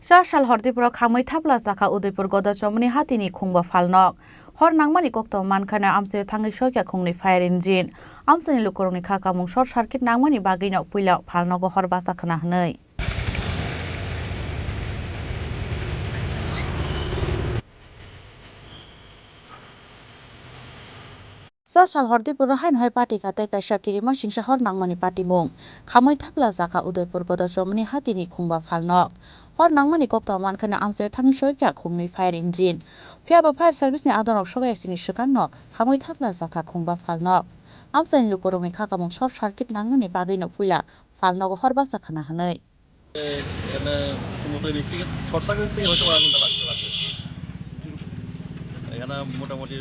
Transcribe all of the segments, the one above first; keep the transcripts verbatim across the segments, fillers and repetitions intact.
Cha sal hor dipro khamwi thapla chakha Udaipur Godachomni hatini khungba phalnok. Hor nangmani koktwma mankhana amchaio thangwi soikha khungni fire engine. Amchaini lukurokni kha kamung short circuit nangmani bagwino puila phalnogo hor bacha khna hwnwi. Cha sal hor dipro haino hai pati kha tei kaisa kirima singsa hor nangmani patimung. Khamwi thapla chakha Udaipur Godachomni hatini khungba phalnok. Hor nangmani koktwma mankhana amchaio thangwi soikha khungni fire engine. Phiya bo fire service ni adongrok sokya sini swkangno khamwi thapla chakha khungba phalnok. Amchaini lukurokni kha kamung short circuit nangnani bagwino puila phalnogo hor bacha khna hwnwi. এখানে মোটামুটি ঠিক short circuit থেকে হয়তো আগুনটা লাগতে পারে। এখানে মোটামুটি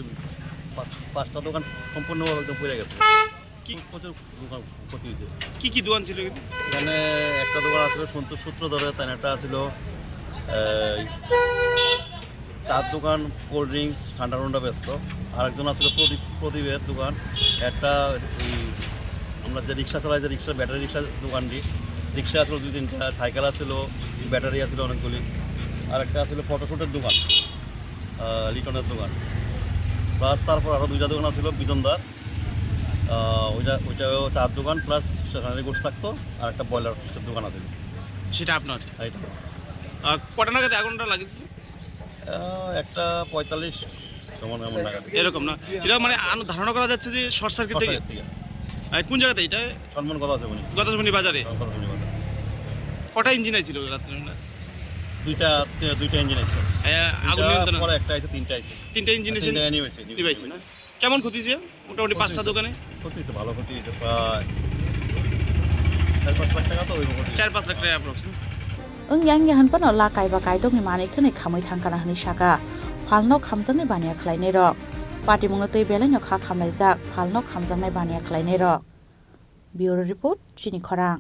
পাঁচ, পাঁচটা দোকান সম্পূর্ণভাবে একদম পুড়ে গেছে। কি? প্রচুর দোকান ক্ষতি হয়েছে। কি কি দোকান ছিল এখানে? এখানে একটা দোকান আছিল সন্তোষ সূত্রধরের, তার একটা আছিল, এই, চার দোকান, কোল্ড ড্রিঙ্কস, ঠান্ডা টান্ডা বেচতো। আরেকজন আছিল প্রদীপ, প্রদীপের দোকান। একটা ওই আমরা যে রিক্সা চালাই, যে রিক্সা, ব্যাটারি রিক্সা দোকান দি। রিক্সা আছিল দুই তিনটা, সাইকেল আছিল, ব্যাটারি আছিল অনেকগুলি। আর একটা আছিল ফটোশুটের দোকান, আহ, লিটনের দোকান। প্লাস তারপর আরও দুইটা দোকান আছিল বিজনদার। আহ, ওইটা, ওইটাও চার দোকান প্লাস সেখানে গোস থাকতো, আর একটা ব্রয়লার ফিশের দোকান আছে। সেটা আপনার? এটা। আহ, কটা নাগাদ আগুনটা লাগেছে? আহ, একটা পঁয়তাল্লিশ তেমন এমন নাগাদ। এরকম না? এটা মানে আনো-, ধারণা করা যাচ্ছে যে শর্ট সার্কিট শর্ট থেকে? সার্কিট থেকে। আহ, কোন জায়গাতে এটা? চন্দন কথা আছে উনি। গদাসুনি বাজারে? চন্দন কথা আছে উনি বাজারে। কটা ইঞ্জিন আছিল রাত্রে? দুইটা, দুইটা ইঞ্জিন আছে। আহ, আগুন দুইটা নিয়ন্ত্রণ? পরে একটা আছে, তিনটা আছে। তিনটা ইঞ্জিন আছে? তিনটা নিয়ে হয়েছে, নিয়ে নিয়ে হয়েছে। হয়েছে না? কেমন ক্ষতি হয়েছে? মোটামুটি পাঁচটা দোকানে? ক্ষতি হয়েছে, ভালো ক্ষতি হয়েছে, প্রায় চার পাঁচ লাখ টাকা তো হইব ক্ষতি। চার পাঁচ লাখ টাকা approx. Wng yang ya hwnphano la kaiba kaitokni manwi khwnwi khamwi thangkana hwnwi saka. Phalnok khamjaknai baniya khlainairok. Patimungno tei belaino kha khamlaijak, phalnok khamjaknai baniya khlainairok. Bureau Report, Chini Khorang.